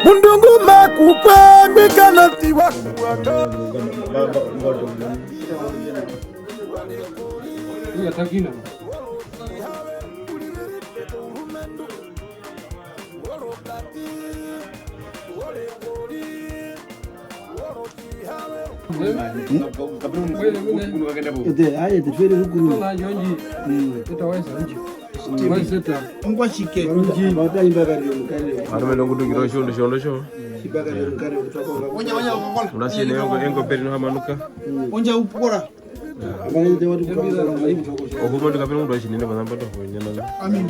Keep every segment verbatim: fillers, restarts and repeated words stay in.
Mundu ngu ma ku pe ngwi kana tiwa kuwata. Ete, aye, ete, twere rukuru. Mm. Ongwa tjike? Vatari mbakarire omukare. Varume nongutukiro otjiundo tjondo tjo. Tjimbakarire omukare wokutoka. Unasi ne engo, engo peri nohamanuka. Onja upora. Ohumo ndi kapena omundu wa tjinene ponamba ndo, kunyana. Amen.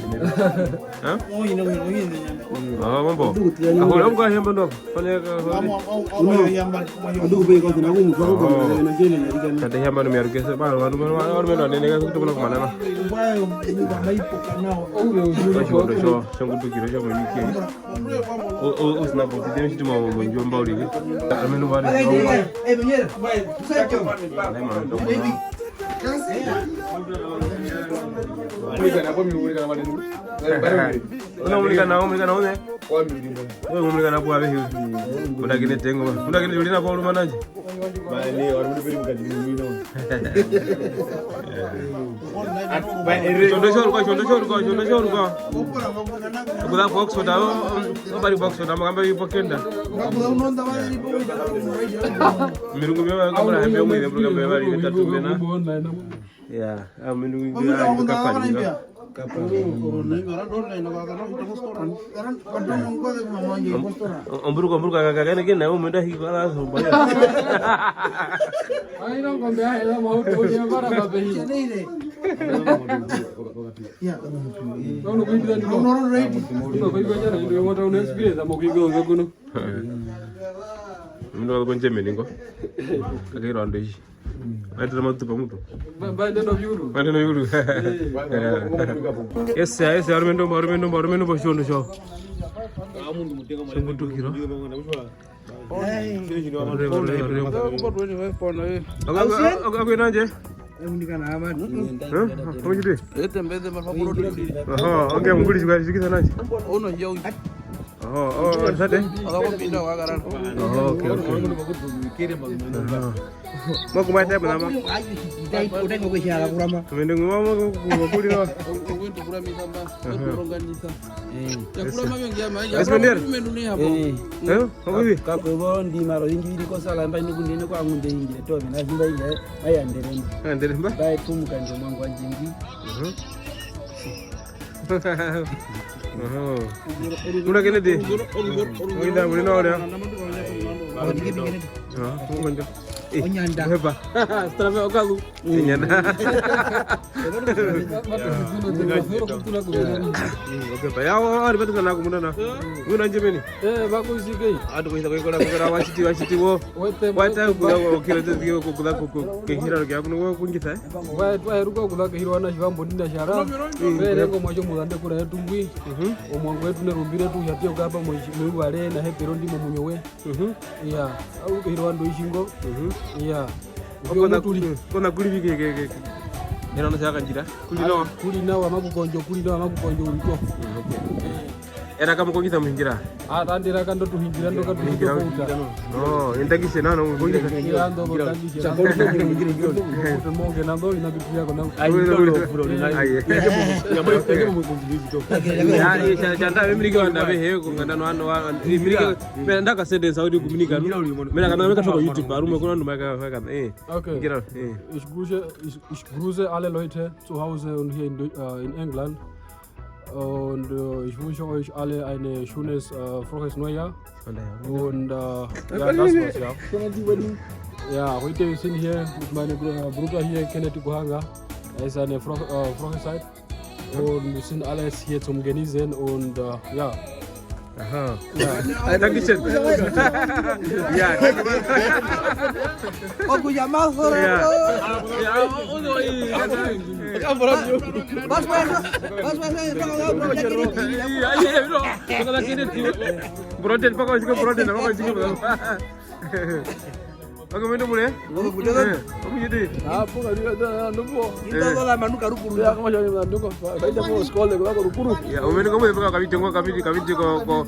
Ha? Oina, oina, oina. Ah, mambo. Ahora, un cajón, no. Pone ka, pone. Ando kupeya kwanza na kumu twa kupa mwana na jene na dikana. Tata hamba no miarukese ba, ba, ba, ba, ba, ba, nene ka kutoka na kumanana. Tjiondo tjo, tjongutukiro tjo mwenike. O, o, o, sina po tete mshiti mwa mwenjo mba ulile. Ameno bari. Una mulika nao, mulika nao ne. Wewe mulika nao kwa behi. Kuna kine tengo. Kuna kine ulina kwa uluma nanje. Tjondo tjoruka, tjondo tjoruka, tjondo tjoruka. Kuda box for down. Nobody box for down. Kamba yipokenda. Mirungu myo kamba hembe mwe, mirungu myo bari tatu mena. Ya, ah, mimi ndio ndio kapani. Kapani. Omburuka, omburuka, kakakene kena umenda hiko ala zumba. Aina ngombe aina mauto ya bara babehi. Ya. Nono kuimbira ndino. Nono kuimbira ndino, mota una experience ama kuimbira kuno. Mimi ndo konje meningo. Kakiro ando ishi. Maitira matupa mutu. Ba, ba, ndeno viuru. Maitira viuru. Yes, yes, arumendo, arumendo, arumendo, bashondo sho. Shambutukiro. Akwinanje? Eundikana amani. Huh? Omuchiti? Ete mbeze mapapuro tuli. Aha, okay, munguli shikisa nanje. Ono jau. Oh, oh, oh, sate? Akakopinda wakarara. Oh, okay, okay. Aha. Mwakumwa etapu nama. Utengo kweshala kurama. Mende ngwa mwa kukulira. Ukwintu kuramisa mba. Aha. Kuronganisa. Eh. Ya kurama yo ngiama. Yes, ya kurama mendere. Kumendu ne hapo. Eh. Eh? Ovivi? Ka-, kakwevo ndimaro indi viri kosala mba ino kundene kwa ngunde ingire tove na zimba ingire. Aya nderemba. Aya nderemba. Bae tumuka njo mwangu wanjingi. Mhm. Oho. Muna Kennedy. Oinda, muli nawa leo. Ah, tuko njo. Eh, Onyanda. Hepa. Strame okazu. Enyana. Mm, okay, pa. Ya, wa, wa, ripata sana kumuna na. Muna njemeni. Eh, bakusikei. Atu kuisa kuikora, kuikora, wachiti, wachiti wo. Wete, wete, wete, kuya, kuya, kuya, kuya, kuya, kehira, kuya, kuno, kuya, kungisa, eh? Twa, twaheruka okuza kehira wana tjivambo ndina tjara. Mm. Verengo mwacho muzande kura yetu ngwi. Mhm. Omwangu wetu nerumbi retu, yapya okapa mwe-, mwivare, na hepero ndimo munyo we. Mhm. Iya, au kehira wando ishingo. Mhm. Iya. Okona tuli. Kona kuli bike ke, ke, ke. Nena no saka njira. Kuli nawa. Kuli nawa, makukonjo, kuli nawa, makukonjo, ulito. Mm, okay. Era kamukongisa muhindira. Ah, tandira kando tuhindira, ndo katu hindira, hindira, hindira, no. No, endakishe nano mukongisa. Iya, ndo kongisa. Kuti monge nando ina bitu yako na. Ai, ndo, ndo, ndo, ndo, ai. Ya, ya, ya, ya, nda, Amerika wanda behe, kunganda no, ano, Amerika, mena ndaka sentence audio communica, no? Mena kana meka toko YouTube, arumwe kuna ndo maka, maka, eh. Okay. Ngira, eh. Ich grüße, ich, ich grüße alle Leute zu Hause und hier in Deu-, äh, in England. Und, äh, ich wünsche euch alle ein schönes, äh, frohes Neujahr. Und, äh, ja, das war's, ja. Ja, heute wir sind hier mit meinem Br-, äh, Bruder hier, Kenneth Kuhanga. Er ist eine Fro-, äh, frohe Zeit. Und wir sind alles hier zum Genießen und, äh, ja. Aha. Ja. Dankeschön. Ja, danke. Okuyama solo. Ja. Ja, o-, o-, o-, i-, vas, vas, vas, vas, vas. Broden, paka usike broden, paka usike broden. Oke, mwendo mule? Oke, kutja. Eh, omunyiti. Ah, puka, diga, da, da, ndupo. Inda dola manuka rukuru. Ya, kama shani manuka. Baita po skole, kwa rukuru. Ya, omwene komwe paka kavite ngo, kavite, kavite ko, ko,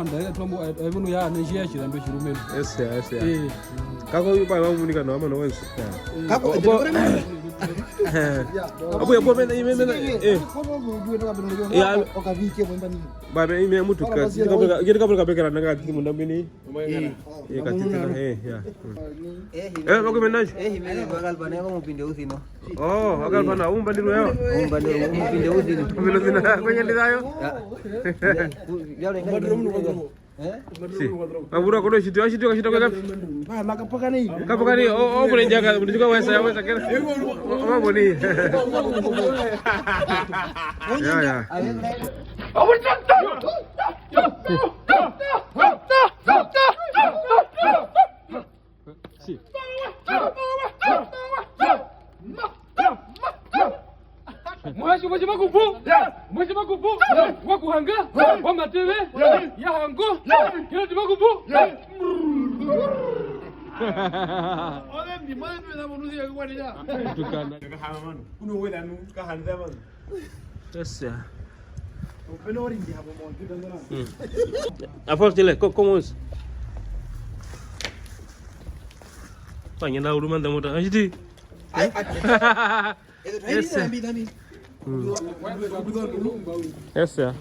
Honda, eh, twa mu-, eh, eh, munu ya, ne, tji ya tjira ndo tjirumendu. Yes, yeah, yes, yeah. Eh. Kako yu pa wa munika na mama no wensi. Yeah. Kako, opo, opo, opo, mena, mena, eh. Ya. Ba, me, me mutu ka, kiri kapura kapekera nanga titi munda mbini. Eh. Eh, ka titi na, eh, ya. Eh, ba ku mena. Eh, hi mene, ba kalpa na ko mupinde usino. Oh, ba kalpa na, umba ndiro yo. Umba ndiro, mupinde usino. Mupinde usino, kwenye ndizayo. Ya. Ya, ya, ya, ya. Eh? Si. Abura kono shitio, shitio, shitio kwa kapi? Ah, makapokani. Kapokani, o, o, kule njaka, mundika wesa, wesa kera. O, o, boni. Ya, ya. Si. Muatje, muatje Makupu, muatje Makupu, wa Kuhanga, wa Mateve, ya Hango, Herode Makupu. Ove mbi mwa ndo na munu ya kuwanira. Tukana. Kahama manu. Uno wena nu, kahanda manu. Yes, yeah. Openo ori ndi hapo mo, ndanga. Mm. Afortile, co-, ¿cómo es? Panyena urumanda mota. Ashiti. Yes, sir. Mm. Yes, sir.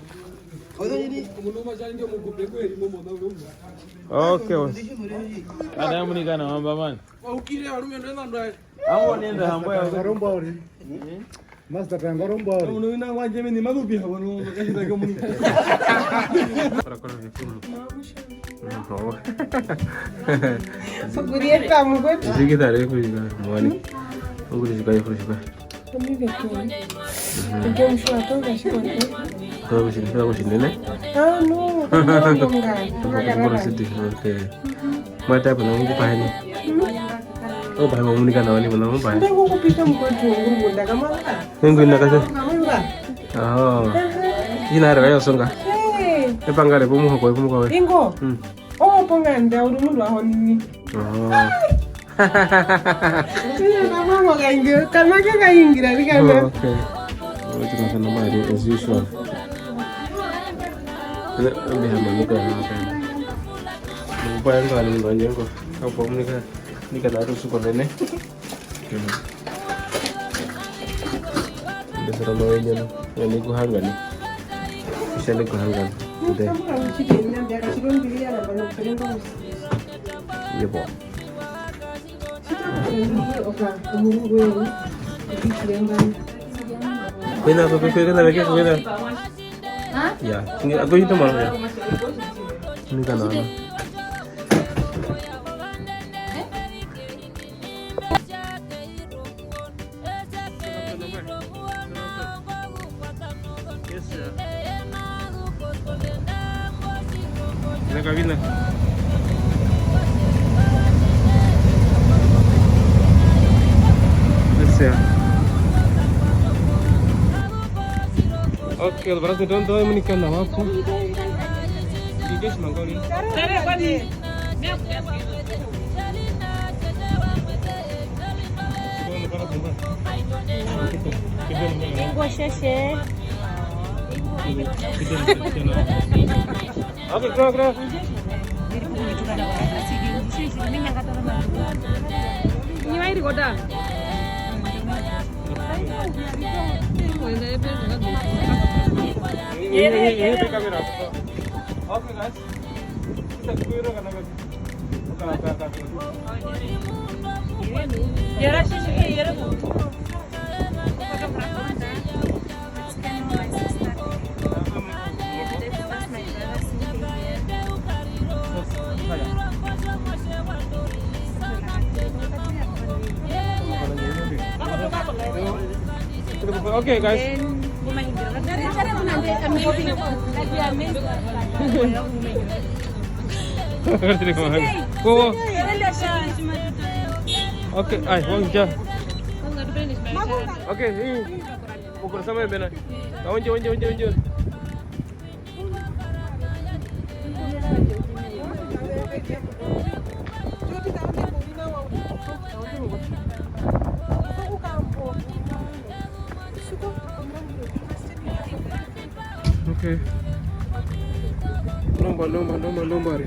Okay, boss. Ada munika na mamba man. Amo nenda hambo ya. Master Tanga rombo ori. Uno wina wanje meni mazupi habo no, kasi ta komunika. Para kora ni kulu. Okurieta mukoti. Zikitare kushika mwani. Ukuri shika, ukuri shika. Kumi vekumi. Ndio mshua tonga shikote. Tonga kushinde, tonga kushinde ne? Ah, no. Tonga. Tonga city, okay. Mwata hapa na Mungu pahani. Oh, pahani wa munika na wani mwana mumba. Ndio kukupita mkoti wa Mungu ndaka mwana. Mungu ndaka se. Mwana. Oh. Ina raka yosonga. Eh. Epangare pomuhoko we, pomuhoko we. Ingo. Mm. Oh, ponganda uri mundu wa honini. Oh. Ina mama kaingira, kana kaingira, kaingira. Oh, okay. Wetu na kana mali as usual. Mbe hama nika na kana. Mupaya ngani ndo nyengo. Hapo munika, nika na rusu konene. Ndesera mawe nyana. Ni kuhangani. Kushale kuhangani. Nde. Yebo. Kwena, kwe-, kwe-, kwena, kwe-, kwe-, kwena. Ya, nge-, ako yito maro ya. Nika na, na. Yes, sir. Vina kavina. Yes, sir. Ok, el brazo de tonto de Monica Navajo. English Mongolia. Ingo sheshe. Okay, go, go. Ni va iri kota. Okay, guys. Okay, guys. Wo, wo. Okay, ai, wangja. Okay, hii. Uko sama bena. Onje, onje, onje, onje. Okay. Lomba, lomba, lomba, lomba, re.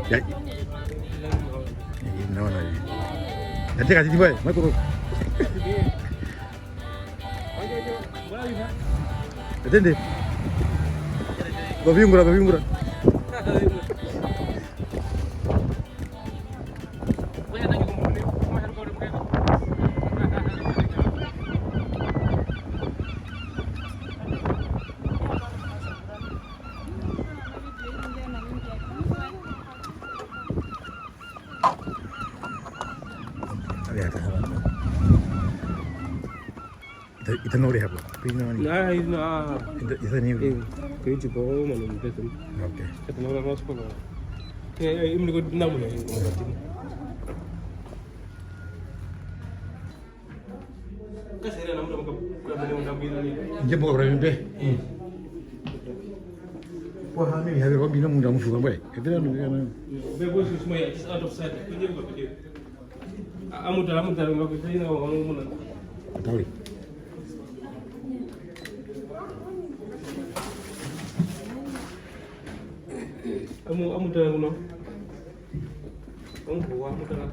Ya. Ya, ya, no, no, ya. Ya, teka, titi, boy, mai kuru. Atende. Koviungura, koviungura. Ita, ita nore hapo. Pina ni. Na, ina. Ita, ita ni. Eh, ke iti po mano mpeto. Okay. Kata nore rosko. Eh, eh, imri ko na muna. Nje mbo ora mbe. Kwa hami ya ro bino munda mufuka mbwe. Kedira ndo kana. Be boy is my, it's out of sight. Kunje kwa video. Amutara, amutara, ngakutara ina wa muna. Tawi. Amu, amutara kuno. Ongu wa amutara.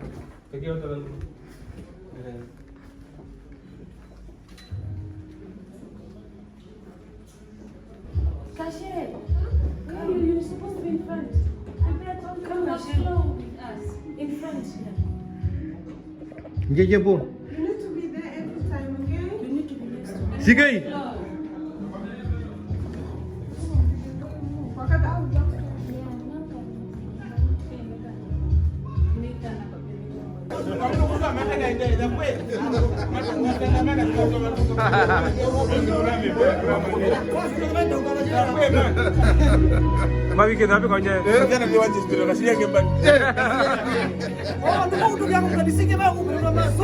Kake otara kuno. Eh. Kashe, come, you're supposed to be in front. Come, Kashe. Slow with us. In front here. Njeje po. You need to be there every time, okay? You need to be next to me. Sikai. Slow. Mavike nape kwanje.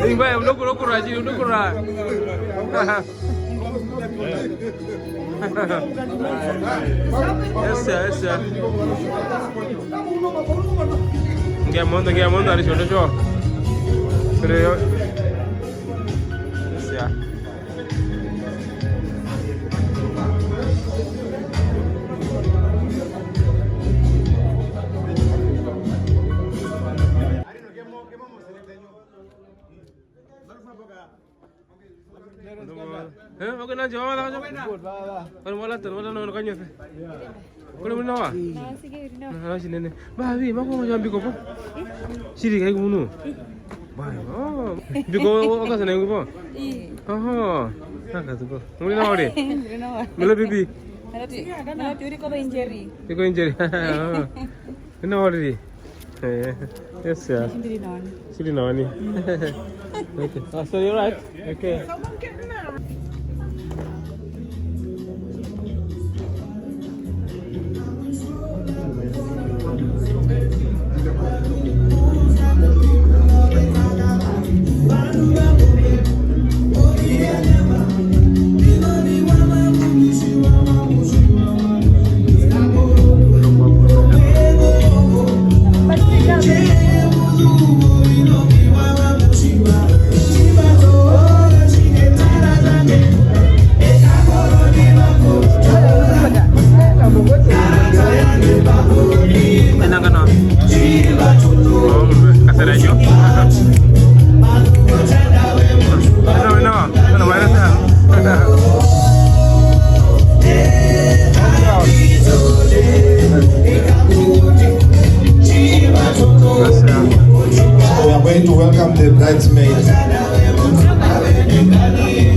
Ingwe, unokura, unokura, unokura. Esa, esa. Ngemondo, ngemondo, ari chondo cho. Pero yo. Esa. Eh, oke nanje, wala, wala. Wala, wala, wala, wala, wala, kanyose. Kule muna wa? Ah, sige, iri nawa. Ah, tjinene. Ba, bi, mako mo jambi kopo. Tjiri kai kumunu. Ba, oh. Biko, o, o, kasa na yuko. Oho. Kaka tuko. Muli na ore. Iri nawa. Mele bibi. Mele tu, mele tu iri ko injury. Iko injury. Ina ore. Eh, yes, yeah. Tjiri nawa ni. Tjiri nawa ni. Okay. Ah, so you're right. Okay. Bridesmaid.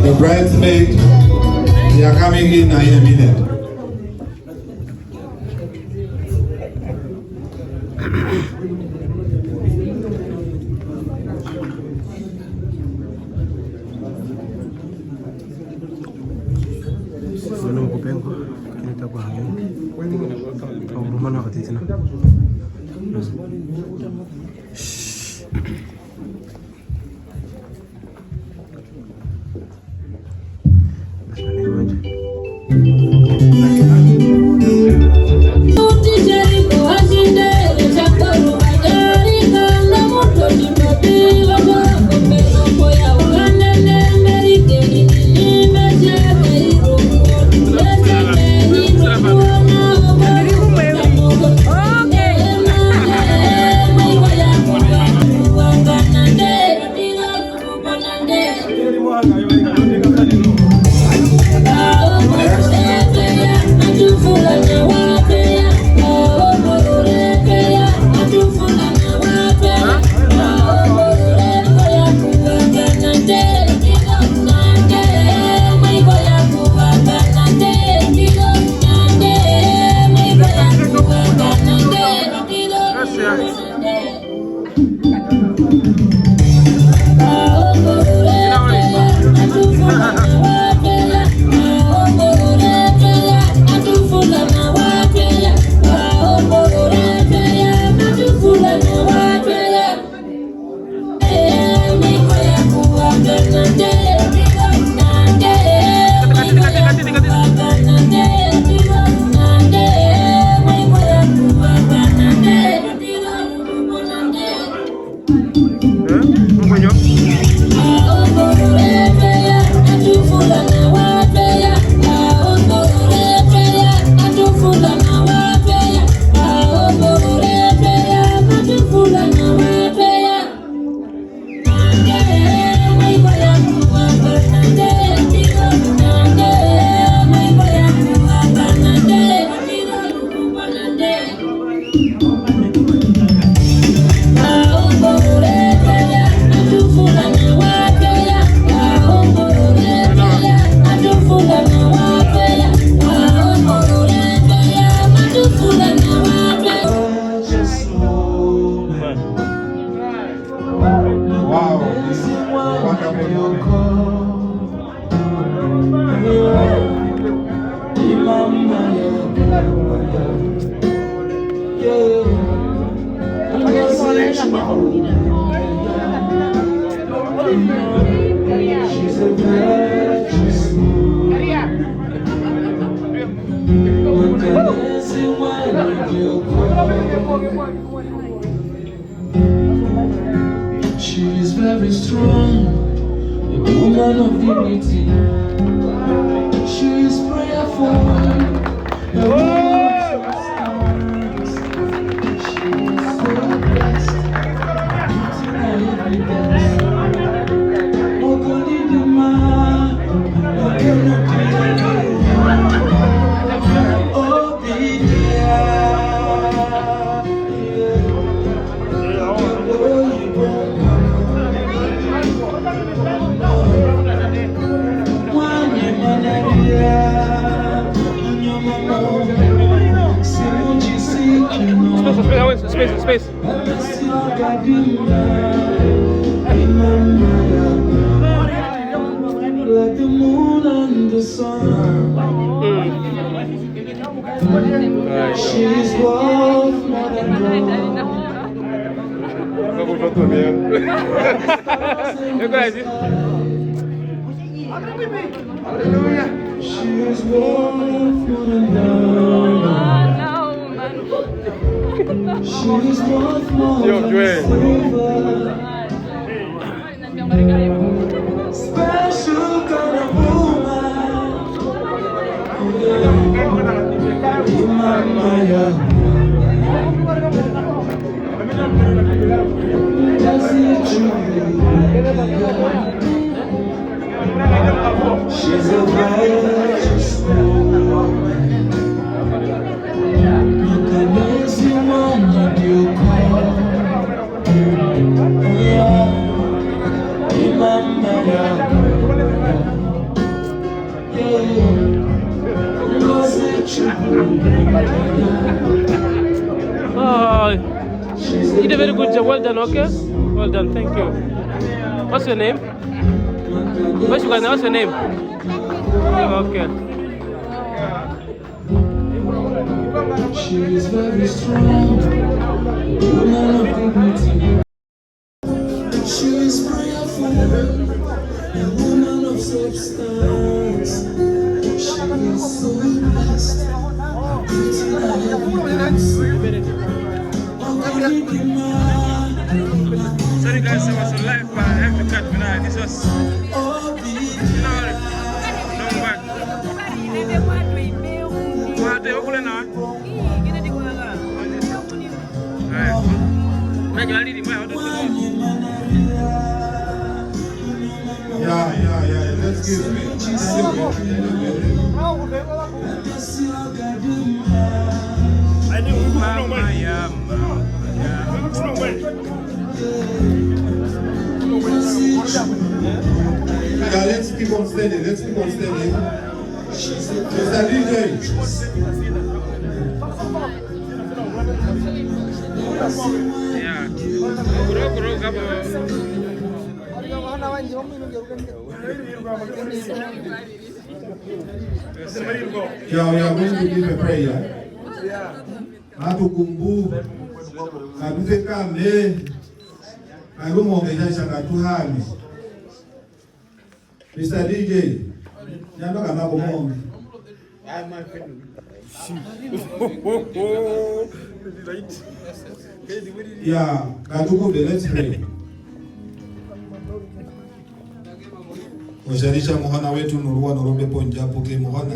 The bridesmaid, they are coming in, I am in it. Mwana mukupengo, kini takwa hangi. Kwa urumana wakati tena. Wow, this is wonderful moment. She's a virtuous woman. She is very strong, a woman of dignity. She is prayerful, a woman of substance. She is so blessed, beauty and elegance. Mokonidima, mokonidima. Oh, Space, space, space, space. Like the moon and the sun. She's worth more than gold. She's worth more than gold. She's worth more than silver. Special kind of woman. Mama, yeah. That's it, true. She's a virtuous woman. Look at this woman, you do call. Yeah, I You did a very good job. Well done, okay? Well done, thank you. What's your name? What's your name? Okay. She is very strong, woman of dignity. She is prayerful, a woman of substance. She is so blessed. Sorry guys, I was on live, but I have to cut now. This was, you know, long back. What, eh, okule na? Haya. Unajua lini mbaya watu tuko? Yeah, yeah, yeah. Let's give it. Mama ya, mama ya. Yeah, let's keep on standing. Let's keep on standing. Mister D J. Yeah. Kuro, kuro, kapo. Yeah, we are going to give a prayer. Matu kumbu, katu sekame, katu monge, katu hame. Mister D J, nyanda kana komonge. Yeah, ngatu kumbe, let's pray. Otjari tja Muhona wetu noruwa norombepo ndjapuke Muhona.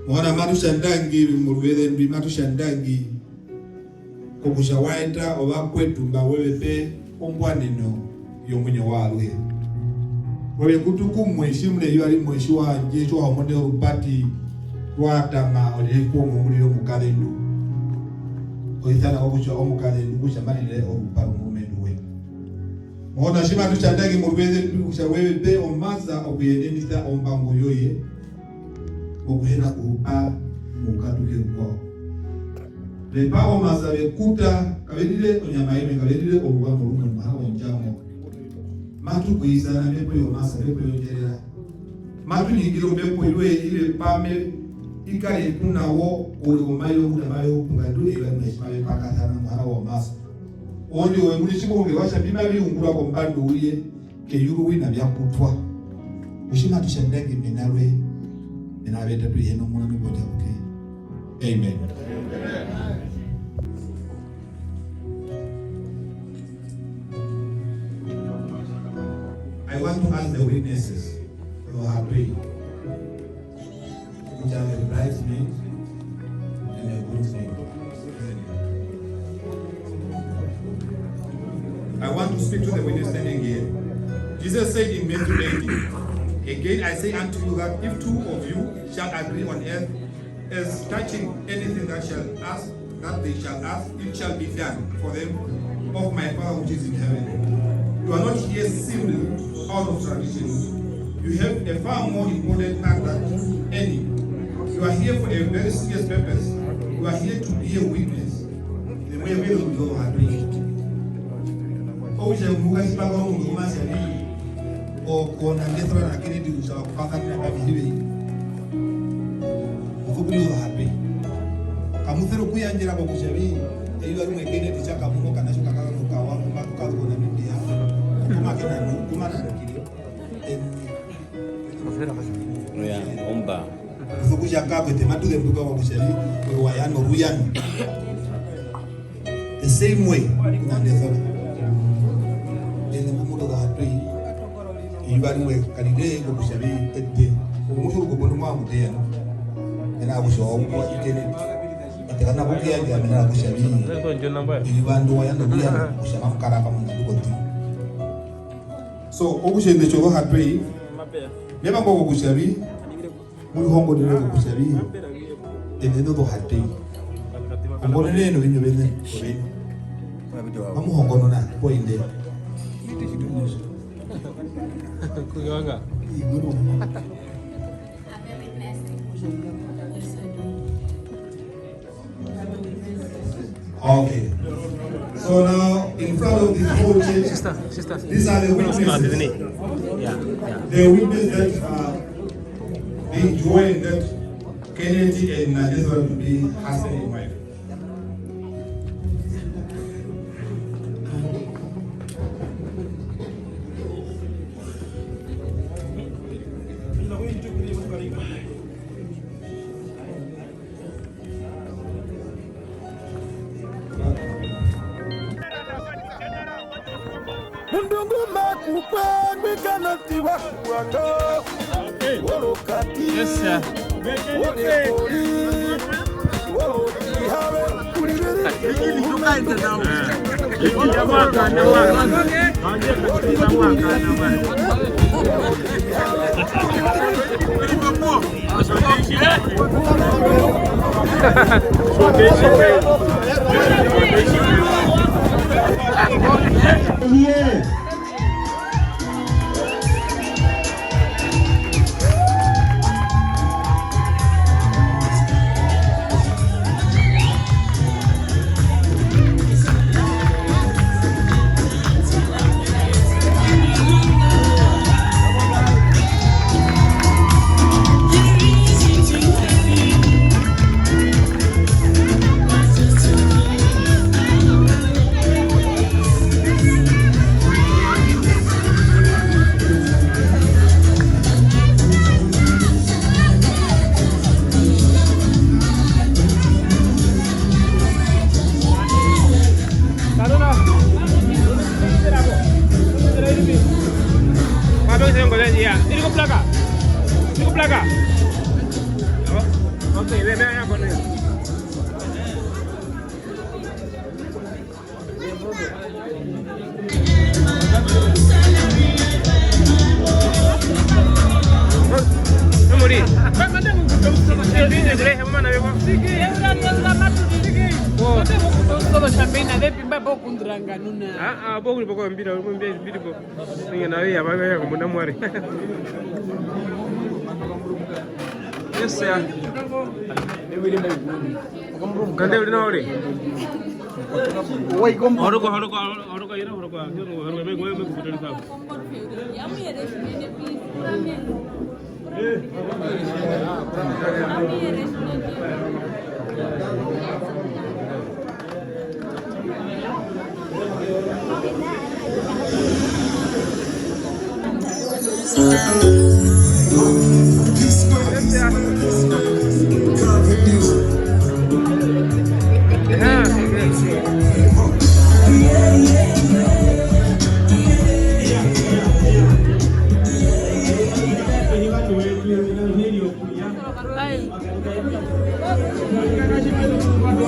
Muhona matu tja ndangi moruveze ndwi, matu tja ndangi. Kokutja wa eta ovakwetu mba we ve pe ombwaneno yomuinyo waaruhe. Ove kutu kumwe, tjimuna eyuva rimwe tji wa, tji wa homone orupati rwa tama, o rire po momuriro omukazendu. O isana kokutja omukazendu kutja ma rire orupa romurumendu we. Muhona, tji matu tja ndangi moruveze ndwi kutja we ve pe omasa okuyenenisa ombango yoye, okuhena kuhupa mokati kerukwao. Ve pa omasa ve kuta, kave rire onyama imwe, kave rire oruwa morumwe, mara ondjamo. Matu ku isana mbepo yomasa, mbepo yondjerera. Matu ningire ombepo yoye i ve pame, i kare ku na wo, oure womayovi ngunda mave hupu nga ndu eyuva rimwe tji mave pakasana, mara womasa. Ondi owe muni tji mo hungire wa tja mbi mavi ungurwa kombanda ouye, keyuru wina vya kutwa. Otji matu tja ndangi mena roye, mena vetatu, hi na Muna, mEmbo Emyapuke. Amen. I want to ask the witnesses, Rohatwei, to have a bright name and a good name. I want to speak to the witness standing here. Jesus said in Matthew eighteen, "Again I say unto you that if two of you shall agree on earth as touching anything that shall ask, that they shall ask, it shall be done for them of my Father which is in heaven." You are not here simply out of tradition. You have a far more important task than any. You are here for a very serious purpose. You are here to be a witness. Okutja omundu ngu ma tja nai, o-, ko na Ndesora na Kennedy kutja va kupasanena pa vi hi vei. Mu sokuriwa ohape. Kamu sere okuyandjera kokutja vi, eyuva rimwe Kennedy tja kamuna okanatje okakazona okawa, ngu matu kazu ko Namibia. Ku ma ke na nu-, ku ma na nukiriro. Em, Oya, omba. Kuso kutja nga kwete matu zemburuka kutja vi, oyo wa ya noruyano. The same way, na Ndesora. Ene mbu mutu ka hatui, eyuva rimwe ka rire kokutja vi, ete. Omusoro kopondo mwa muteya, no? Ena kutja wa ukwa ikene. Ete kana kukuyandja mena kutja vi, eyuva ndo wa ya noruyano, kutja mamu kara pamwe na nduko tu. So, okutja ene tjo hatui, me vanga kokutja vi, mu rihongonere kokutja vi, ene nozohatei. Hongononene ovinyo vene, oveni. Mamu hongonona, poinde. Kuyonga. Okay. So now, in front of this whole church, sister, sister, these are the witnesses. Yeah, yeah. The witness that, uh, they join that Kennedy and Nadezwa to be husband and wife. Mundu ngumba kupangwika noti wa kuwanga. Wolokati. Yes, sir. Wolekoli. Wolotihave. Kulibere. Ah, ah, pokuri poko mbira, mbiri po. Ninga nawe ya baba ya kumuna mwari. Yes, ya. Kande uri na uri. Horoka, horoka, horoka, ira, horoka. Horoka, me, me, me kukuta sawa.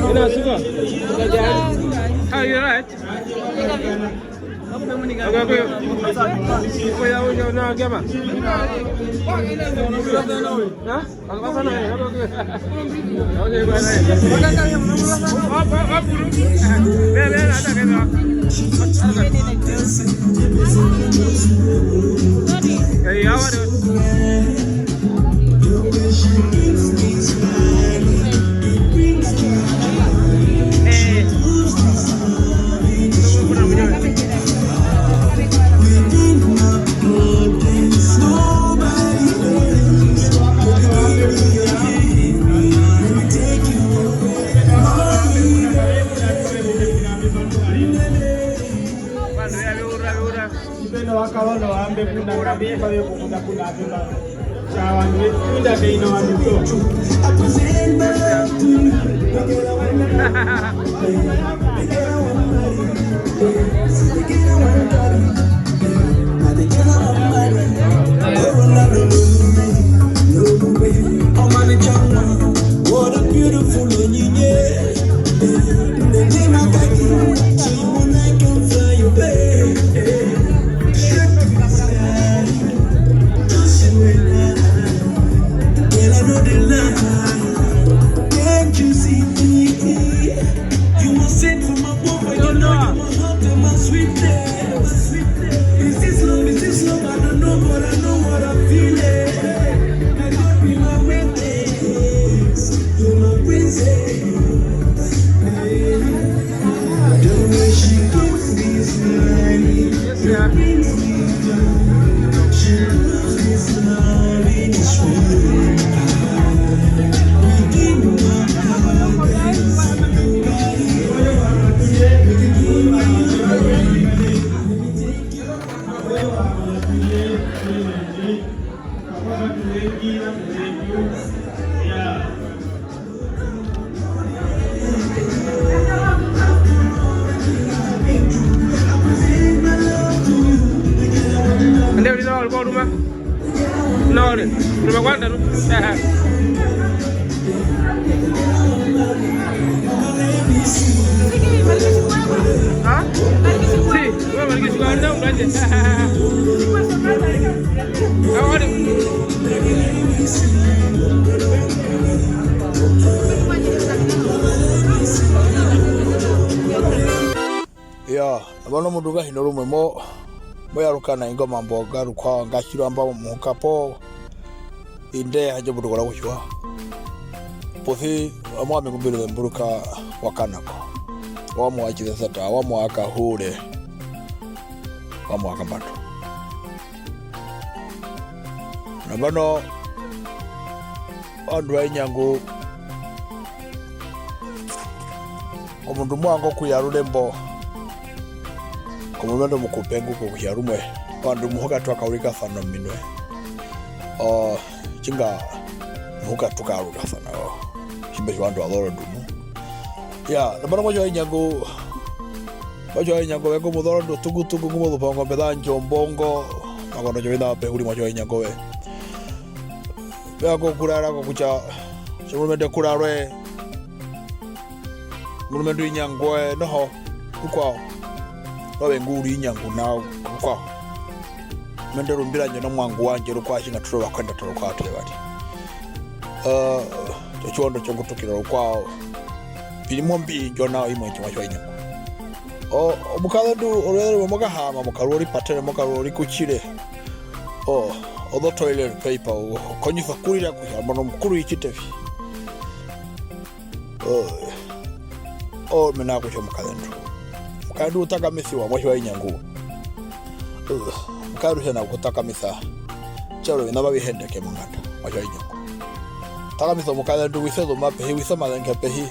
Ina suka. Are you right? Okay, okay. Oya, oya, oya, gaba. Huh? Vandu veya veura, veura. Tjipeno vakavona vaambe kuna ngandimba vekukunda kuna atumba. Tja vandu vetunda keino vandu to. What a beautiful Kwa ruma. Nore. Ruma kwa ndaru. Ha? Si, ruma marikisi kwa ndaru ndanje. Awari. Iyaa, nambano omundu ngahino rumwe mo-, mo yaruka nai ingo omambo nga rukwao nga tjirwa mba muhuka po, inde handje omundu ko ra kutjiwa. Posi ya Muami ngu mbi ri zemburuka wa kana ko. Wa Muwa Tjiseseta, wa Muwa Kahure, wa Muwa Kambato. Nambano, ovandu va Inyangu, omundu mo vanga okuyarura embo komurumendu omukupe ngu ko kutja rumwe ovandu muhuka twa kaurikasana ominwe. O, tjinga muhuka tu kaurikasana, o, tji mbe tja ovandu va zoro ndu nu. Iyaa, nambano muatje wa Inyangu, muatje wa Inyangu, ove ngu mo zoro ndu tukutuku, ngu mo zupa ongombe za ndjo mbongo, makondo tjovina pe huri muatje wa Inyangu ove. Ve ya kokurara kokutja, tjomurumendu kurarwe, murumendu Inyangu ove, noho, rukwao. Ove ngu ri Inyangu nao, rukwao. Mende rumbira ndjo nomuangu wandje rukwao, tjinga tu ri ovakwendata rukwao atuhe vari. Eh, otjiwondo tjongutukiro rukwao. Mbi ri mombi ndjo nao imwe ndji muatje wa Inyangu. O, omukazendu oruveze rumwe mo kahaama, mo karura oripatere, mo karura orikutjire. O, ozo toilet paper, o, o kondjisa okurira kutja nambano omukuru i tjite vi. O, o, mena rokutja omukazendu. Omukazendu u takamisiwa, muatje wa Inyangu. O, omukazendu tjina okutakamisa. Tjarwe oviṋa mavi hendeke monganda, muatje wa Inyangu. Takamisa omukazendu, wise zuma pehi, wise omazenge pehi.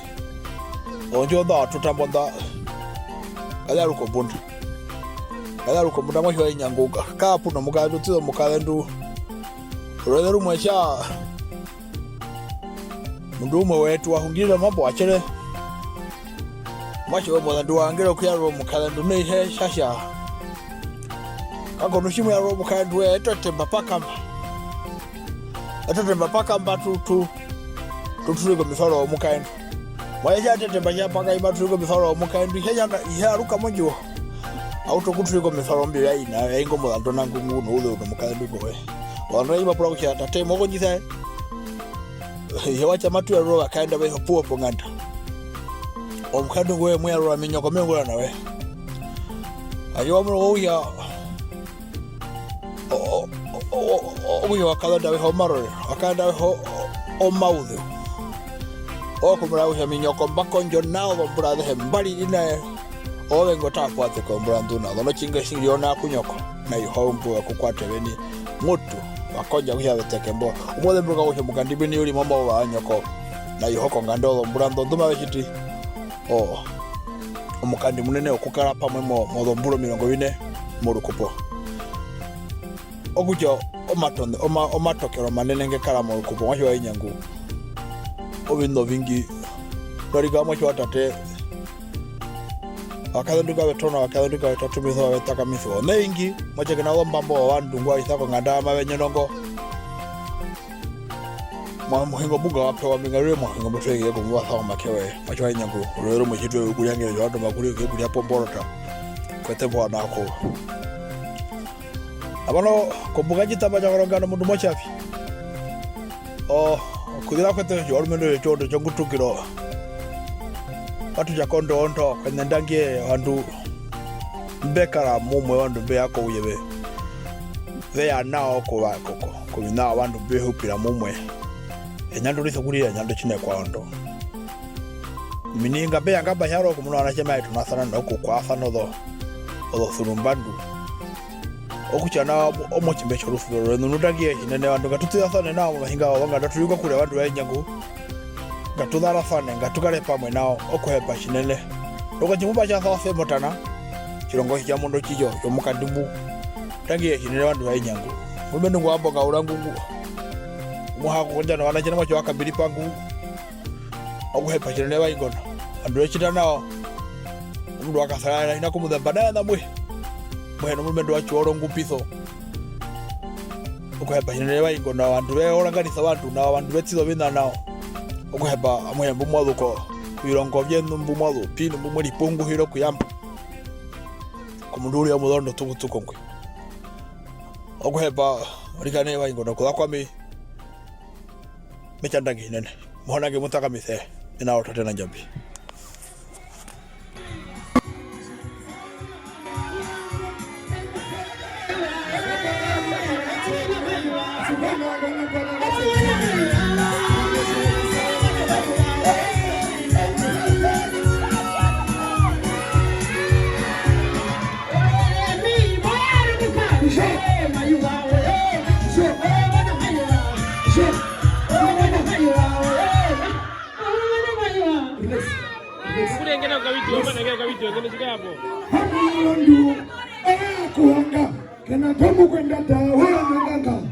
Ozondjiwo nḓa wa tuta mbo nḓa, kaze yaruka ombunda. Kaze yaruka ombunda, muatje wa Inyangu, ka-, kaa pu nomukazendu, tjiza omukazendu. Oruveze rumwe tja, omundu umwe wetu wa hungirire omambo wa tjere. Muatje womukazendu wa hungire okuyarura omukazendu, nu ihe tja tja. Kako nu tji mo yarura omukazendu woye, eto etemba pa kamba. Eto etemba pa kamba tu, tu, tu turike omitwaro vyomukazendu. Muatje tja eto etemba tja pa kamba tu turike omitwaro vyomukazendu, ihe yanga, ihe yaruka mondjuwo. A utu okuturika omitwaro mbyo vya ina, vya ingo muzandu nangu ngu nouzeu nomukazendu ngo we. Ovandu va pura kutja, tate, mo kondjisa ye? Ihe wa tja, matu yarura ovakazendu avehe opuwo ponganda. Omukazendu ngo we mo yarura minyoko, me ungura na we. Ayo wa munu kutja, o-, o-, o-, o-, okutja ovakazendu avehe omarorero, ovakazendu avehe o-, o-, omauzeu. Okumuna kutja minyoko mba kondjo nao ozombura azehe mbari ri na ye. Ove ngo ta kwate kombura ndu na zo, notjinga tjiri ona kunyoko, na iho mbu wa kukwate veni, mutu, wa kondja kutja veteke mbo. U mo zemburuka kutja omukandi mbwini u ri momauva wa nyoko, na iho konganda ozombura ndo ndu mave tjiti. O, omukandi munene okukara pamwe mo-, mozombura omirongo vine morukupo. Okutja omatonde-, oma-, omatokero manene nge kara morukupo, muatje wa Inyangu. Oviṋa ovingi. Norika muatje wa tate. Ovakazendu nga ve tona, ovakazendu nga ve tatumisiwa, ve takamisiwa. Oṋe ingi, muatje ke na ozombambo ovandu ngwa isa konganda mave nyenongo. Mwa-, muhingo mbunga wa pewa mbinga rure, muhingo mbu twe ya okumuvasa omake we. Muatje wa Inyangu, oruveze rumwe tji twe ya okurya nge, tji wa toma kurya, okurya pomborota. Kwete mbo wa nao ko. Nambano, kombuka ndji tamba tja Karonga nomundu motjavi. O, okuzira kwetu, otjovarumendu otjondo tjongutukiro. Matu tja kondo ondo, kwenenda nge, ovandu mbe kara mumwe, ovandu mbe ya kouye ve-, ve ya nao kova-, ko-, ko-, koviṋa ovandu mbe hupira mumwe. Enyando ri sokurira enyando tjinekwaondo. Mini nga mbe ya nga mba tjarwa okumuna ovanatje mave tonasana nokukwasana ozo-, ozosurumbandu. Okutja nao omotjimbe tjorusuvero rweṋu, nu tangi ye tjinene, ovandu ngatu ṱizasane nao momahinga wozonganda, tu ri kokure ovandu va Inyangu, ngatu zarasane, ngatu kare pamwe nao, okuhepa tjinene. Nokutja mu pa tja sa se motana, tjirongo tji tja mondo tjitjo, tjomukandi mbu. Tangi ye tjinene ovandu va Inyangu. Murumendu ngwa mbo nga ura ngu, ngu. Mu ha kukondja novanatje na muatje wa kambiri pangu. Okuhepa tjinene vaingona. Ovandu ve tjita nao. Omundu wa kasarara hi na kumuzemba naye na muhe. Muhe nomurumendu wa tjiwa orongupiso. Okuhepa tjinene vaingo nao, ovandu ve woranganisa ovandu nao, ovandu ve ṱiza oviṋa nao. Okuhepa amuhe mbu mwa zu ko, ovirongo vyeṋu mbu mwa zu pi, nu mbu mwe ripunguhira okuyamba. Komundu uriri omuzondo tukutuku ngwi. Okuhepa, arikana nai vaingo nokuza kwami. Me tja ndangi tjinene. Muhona nge mu takamise. Mena rOtate na Ndjambi. Kurengena kwa video, mana ngena kwa video, ngena chikapo. Hapo ndio, eh, kuanga. Kena tomu kwenda ta, wewe mganga.